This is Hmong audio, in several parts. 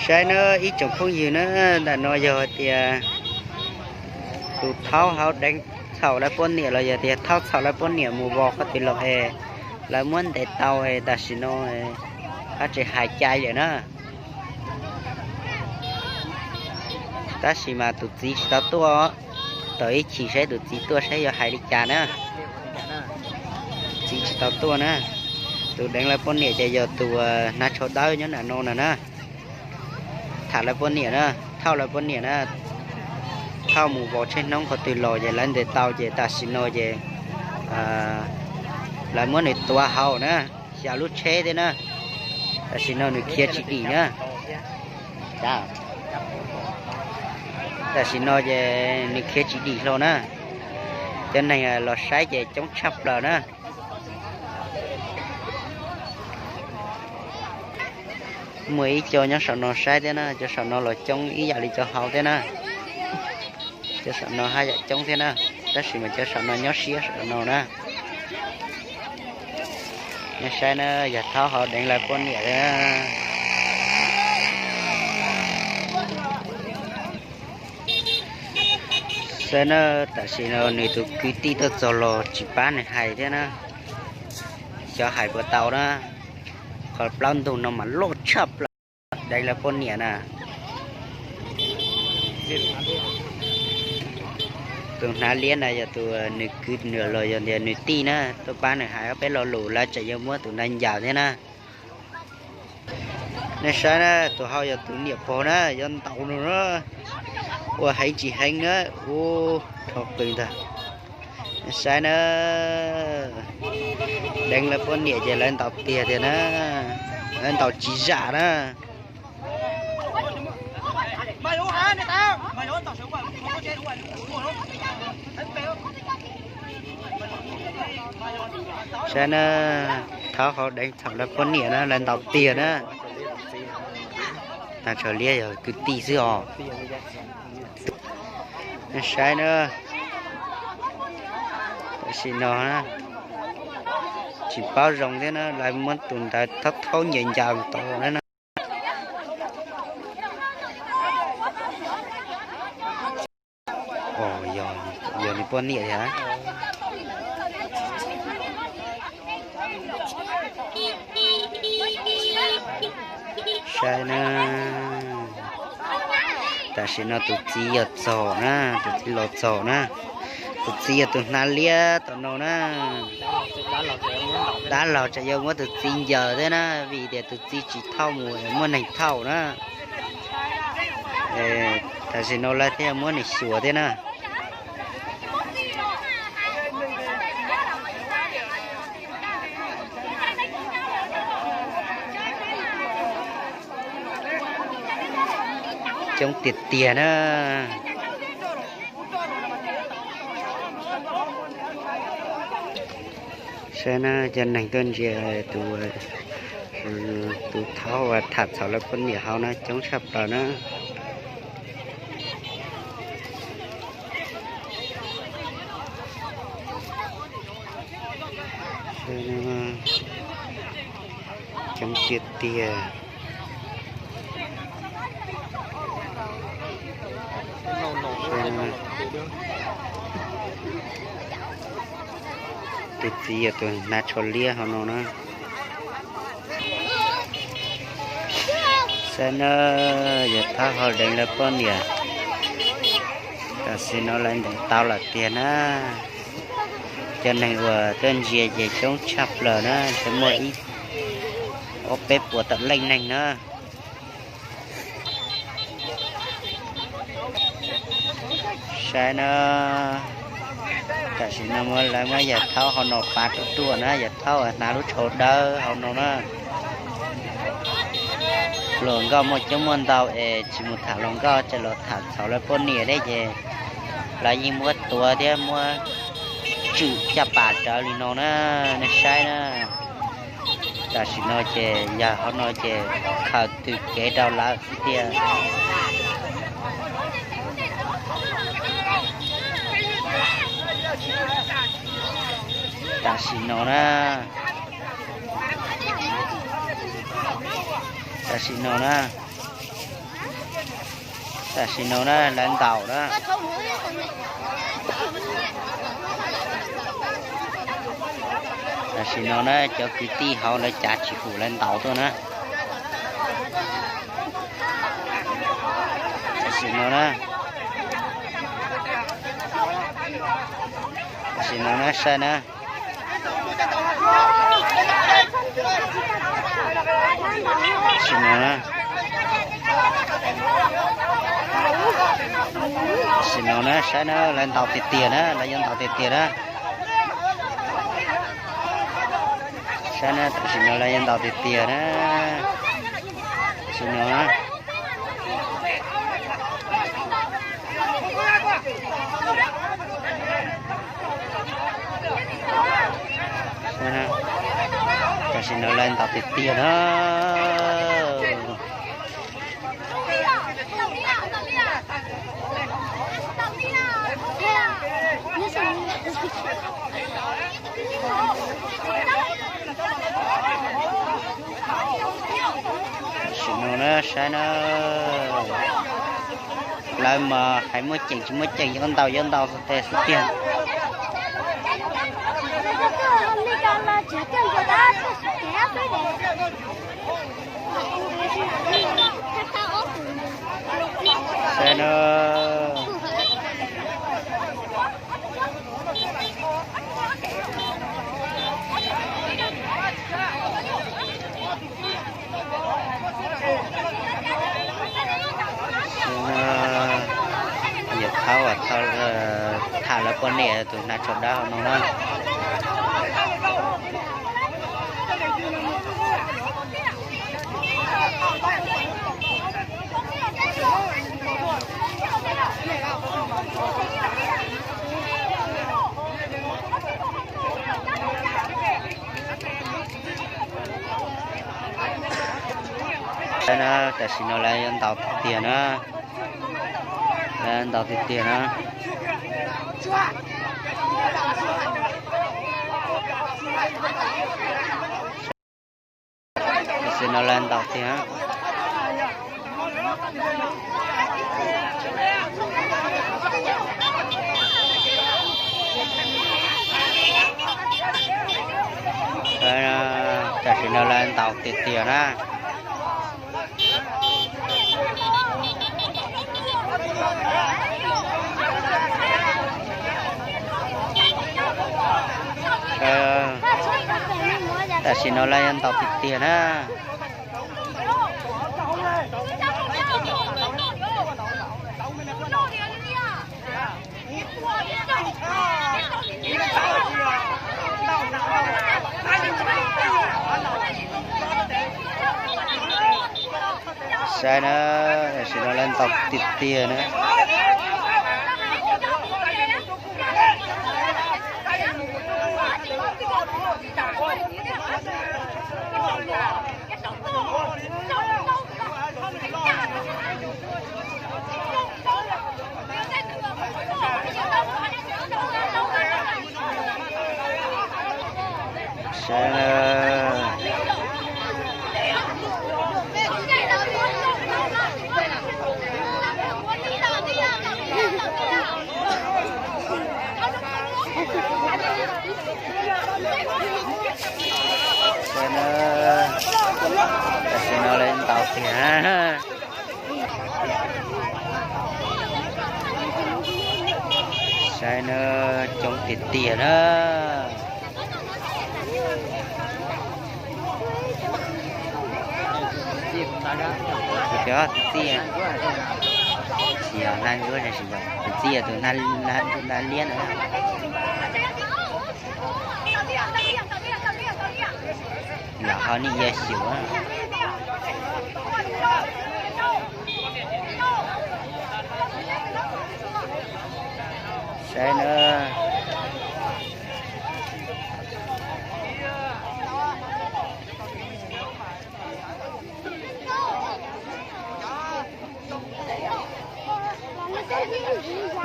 Saib na ib tsoom phooj ywg na, ntawm no yog hais tias tus thaub hauv deev txhaum lawv poj niam los yog tias thaub txhaum lawv poj niam mus vos qhov twg los es lawv muab ntes tau es tam sim no hab tseem hais cai lawm na. Tab sis mas tus txiv tsis tau tuaj, tau ib chim saib tus txiv tuaj saib yuav hais li cas na. Txiv tsis tau tuaj na. Tus deev lawv poj niam ces yog tus hnav tsho dawb nyob nram no na na. Tham lawv poj niam na, thauj lawv poj niam na, thauj mus vos tsheb hnub qhov twg los ces lawv ntes tau ces tam sim no ces lawv muab nws tuav hauv na, xya lub tsheb thiab na. Tam sim no nws khiav tsis dim na. Tam sim no ces nws khiav tsis dim hlo na. Cov neeg los saib ces coob tshaj plaws na. Muaj ib co nyob saum no saib thiab na, cov saum no los coob ib yam li cov hauv thiab na. Cov saum no haj yam coob thiab na, tab sis mas cov saum no nyob siab saum no na. Nej saib na, yog thaub hauv deev lawv poj niam thiab na. Saib na, tam sim no nws tus kwv tij tuaj txog los tsis pab nws hais thiab na. Xyov hais puas tau na, qhov plaub ntug no mas loj tshaj plaws, deev lawv poj niam na. Tus hnav liab na yog tus nws kwv nws los yog tias nws tij na, tuaj pab nws hais ob peb lo lus lawv tseem yuav muab tus ntawd ncaws thiab na. Nej saib na, tus hauv yog tus niam pog na, yuav ntaus nws na, ua heev tsis heev na, ub, rho qws ntag. Nej saib na, deev lawv poj niam ces lawv ntaus tiag tiag na, lawv ntaus tsis zam na. Saib na, thaub hauv deev txhaum lawv poj niam na, lawv ntaus tiag na. Hnav tsho liab yog kwv tij xwb os. Nej saib na, tam sim no tsis paub zoo thiab na, lawv muab tus ntawd thaub thaub ncaws ncaws tau na. Yog nws poj niam thiab. Saib na, tam sim no tus txiv yog txog na, tus txiv los txog na. Tus txiv yog tus hnav liab tom no na. Dab laug tseem yuav muab tus txiv ncaws thiab na, vim tias tus txiv tsis thauj mus, muaj neeg thauj na. Tam sim no lawv thiaj muab nws xyuas thiab na. Coob tiag tiag na. Saib na, cov neeg tuaj ntsia tus, tus thaub uas tham txhaum lawv poj niam hauv na coob tshaj plaws na. Coob tiag tiag. Tus txiv yog tus hnav tsho liab hauv no na. Saib na, yog thaub hauv deev lawv poj niam. Tam sim no lawv ntes tau lawm tiag na. Cov neeg uas tuaj ntsia ces coob tshaj plaws na, ntshe muaj ib ob peb puas tawm leej neeg na. Saib na, tam sim no lawv muab yawg thaub hauv no pav ruaj ruaj na, yawg thaub hnav lub tsho dawb hauv no na. Hluas nkauj muaj coob muaj ntau es tsis mus tham hluas nkauj, tseem los tham txhaum lawv poj niam thiab ces lawv yeej muab tuav thiab muab tswm caj pas rawv li no na, nej saib na. Tam sim no ces yawg hauv no ces khaws tws kev rau lawv xwb tiag. Tam sim no na, tam sim no na, Tam sim no na lawv ntaus na. Tam sim no na cov kwv tij hauv lawv cav tsis hum lawv ntaus tuaj na. Tam sim no na, tam sim no na saib na. Tam sim no na, tam sim no na saib na, lawv ntaus tiag tiag na, lawv yuav ntaus tiag tiag na. Saib na, tam sim no lawv yuav ntaus tiag tiag na. Tam sim no na, tam sim no lawv ntaus tiag tiag na. Tam sim no na saib na, lawv mas hais muaj ceem tsis muaj ceem, yuav ntaus yuav ntaus xwb tiag xwb tiag. Saib na. Yawg Thaub tham lawv poj niam tus hnav tsho dawb hauv no na. Tam sim no lawv yuav ntaus tiag tiag na. Lawv ntaus tiag tiag na. Tam sim no lawv ntaus tiag. Tam sim no lawv ntaus tiag tiag na. Tam sim no lawv yuav ntaus tiag tiag na. Saib na, tam sim no lawv ntaus tiag tiag na. Saib na. Saib na, tam sim no lawv ntaus tiag. Saib na, coob tiag tiag na. Tus txiv, tus txiv, tus txiv tus hnav liab na. Lam ho nim yog xyum. Saib na.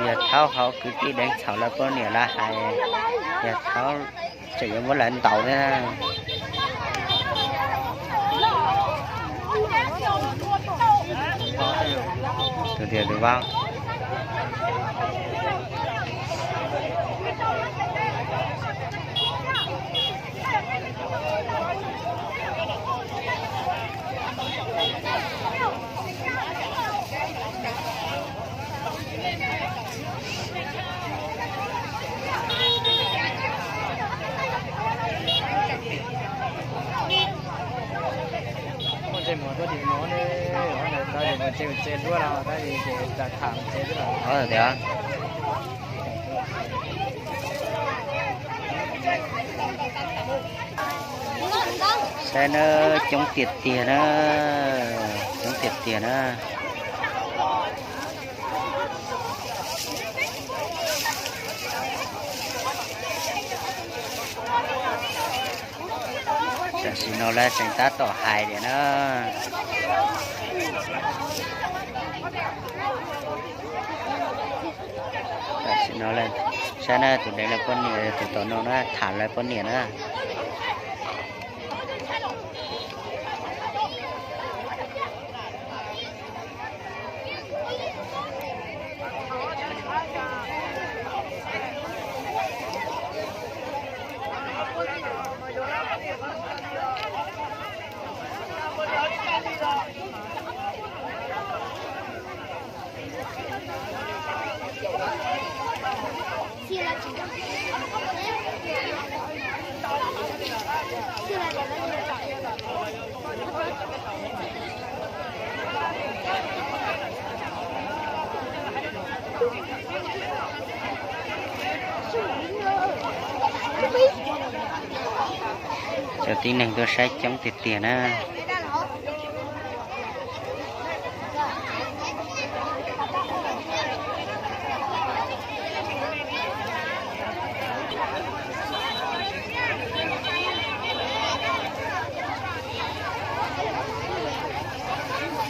Yawg Thaub hauv kwv tij deev txhaum lawv poj niam lawv hais, Yawg Thaub tseem yuav muab lawv ntaus thiab. Tias tus vauv. Muaj ntsej muag tuaj tim no ne, tab sis mus tse mus tse duab no tab sis ces tham tham tse xwb los tias. Saib na, coob tiag tiag na, coob tiag tiag na. Tam sim no lawv tseem tab tom hais tias na. Tam sim no saib na, tus deev lawv poj niam, tus tom no na, tham lawv poj niam na. Cov tib neeg tuaj saib coob tiag tiag na.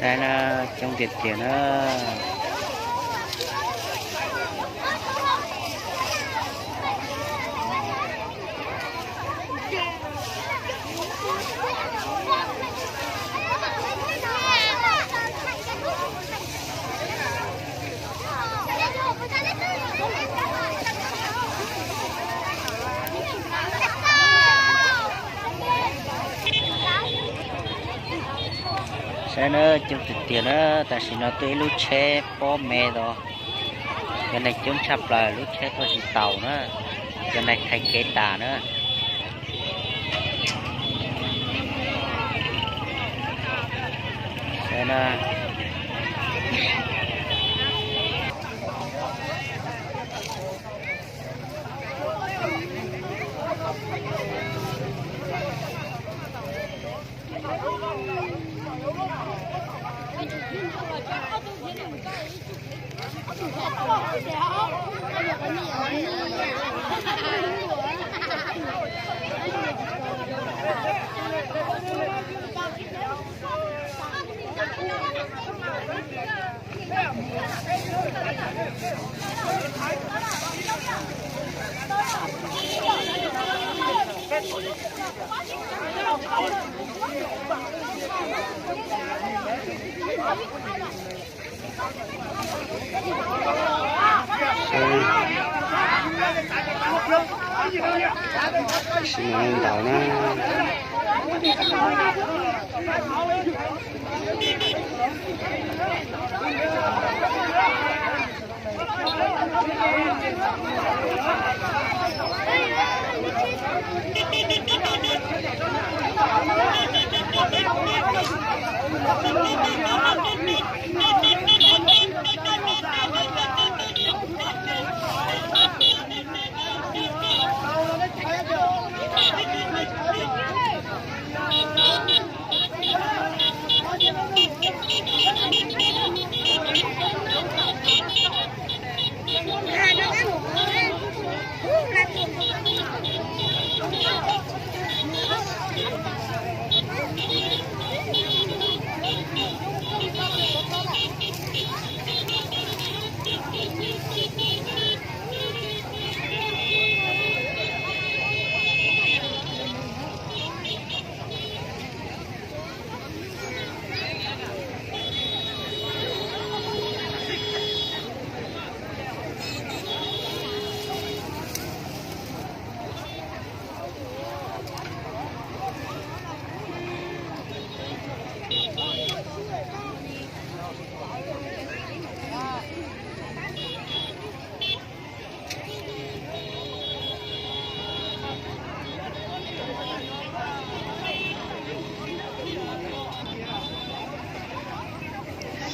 Saib na, coob tiag tiag na. Saib na, coob tiag tiag na, tam sim no tuaj ib lub tsheb pob me los, cov neeg coob tshaj plaws, lub tsheb tuaj tsis taus na, cov neeg thaiv kev tas na. Tam sim no ntaus na.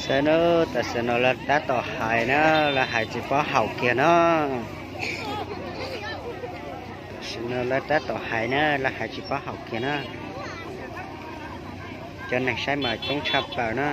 Tam sim no lawv tab tom hais na, lawv hais tsis paub haum kiag na. Tam sim no lawv tab tom hais na, lawv hais tsis paub haum kiag na. Cov neeg saib mas coob tshaj plaws na.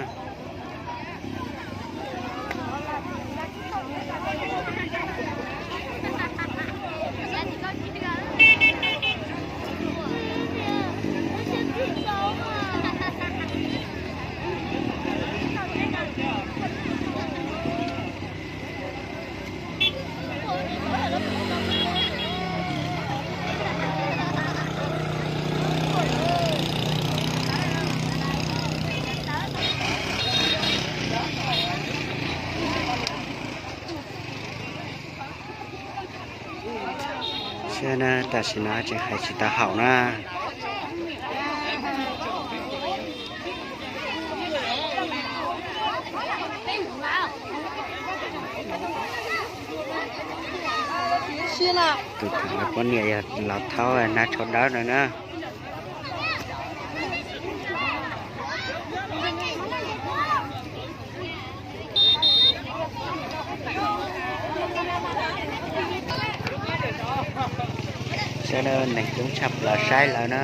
Tam sim no tseem hais tsis tau haum na. Tus poj niam yog Los Thaub hnav tsho dawb no na. Sawv daws neeg coob tshaj plaws saib lawv na.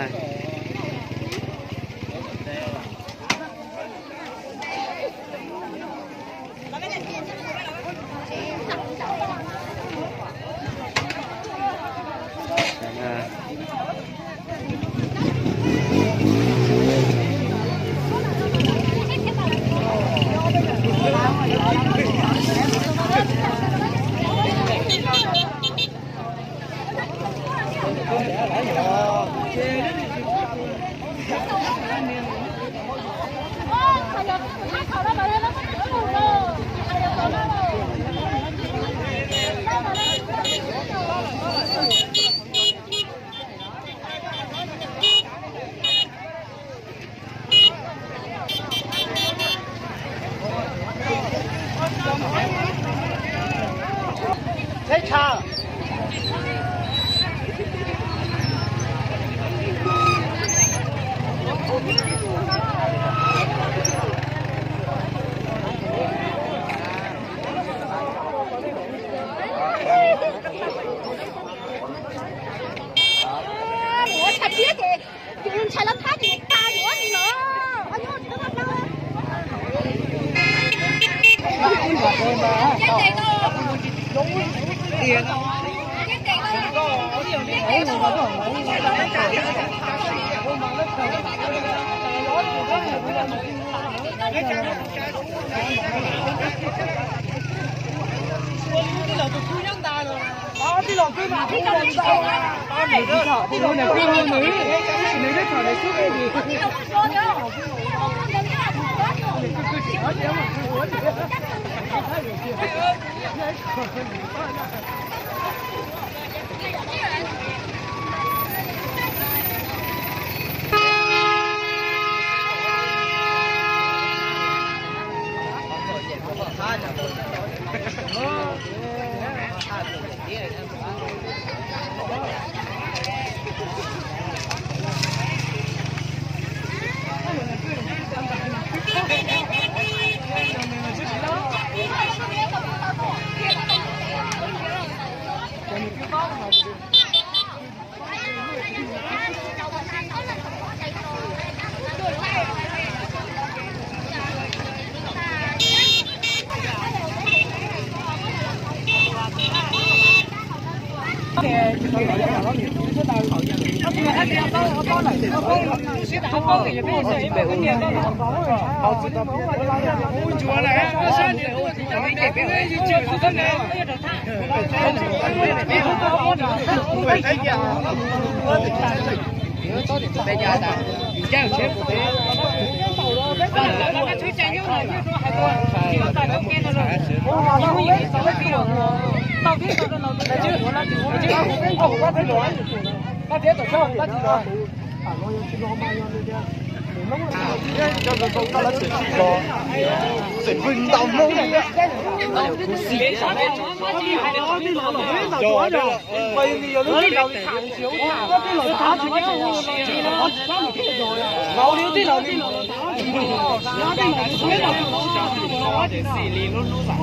Ces xij li lub lub xas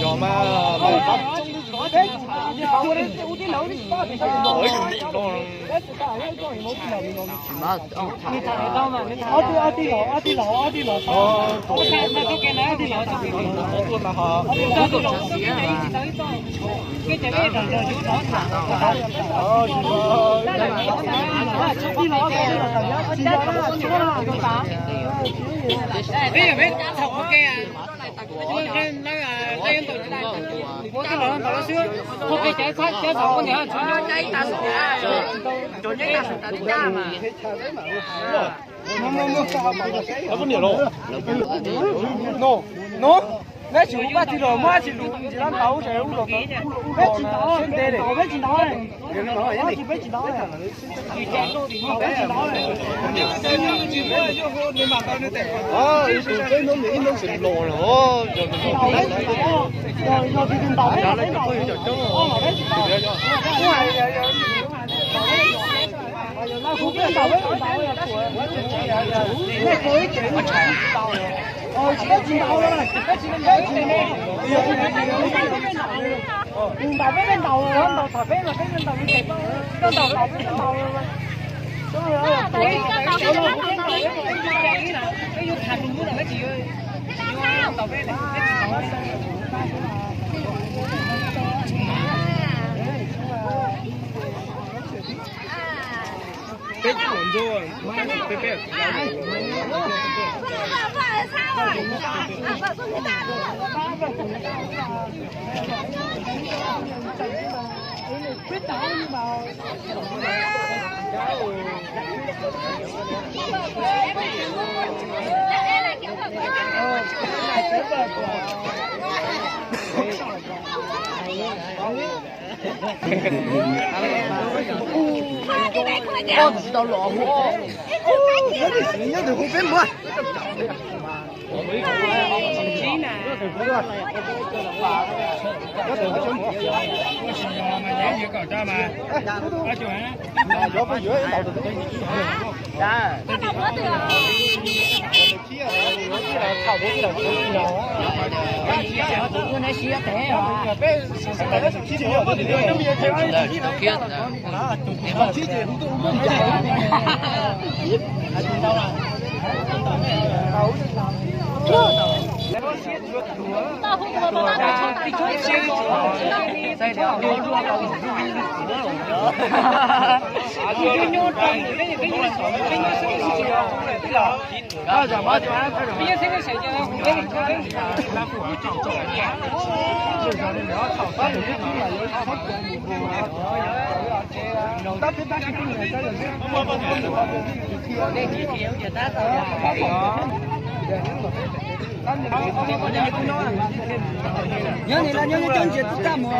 yog mas. No, no, no, neb tsis ua dab tsi los muab dab tsi lus ntsis lab ntaus ub, ub los siab ntev li. Ib tug peb hnub ntawd ib hnub tsis los los, yog tus hnub ntawd, yog tus ntawd, yog tus ntawd. Tsis tau los hu. Nyob twg hu peb mus. Nyob ni los nyob nyob coj ntsia tub taj mus ces.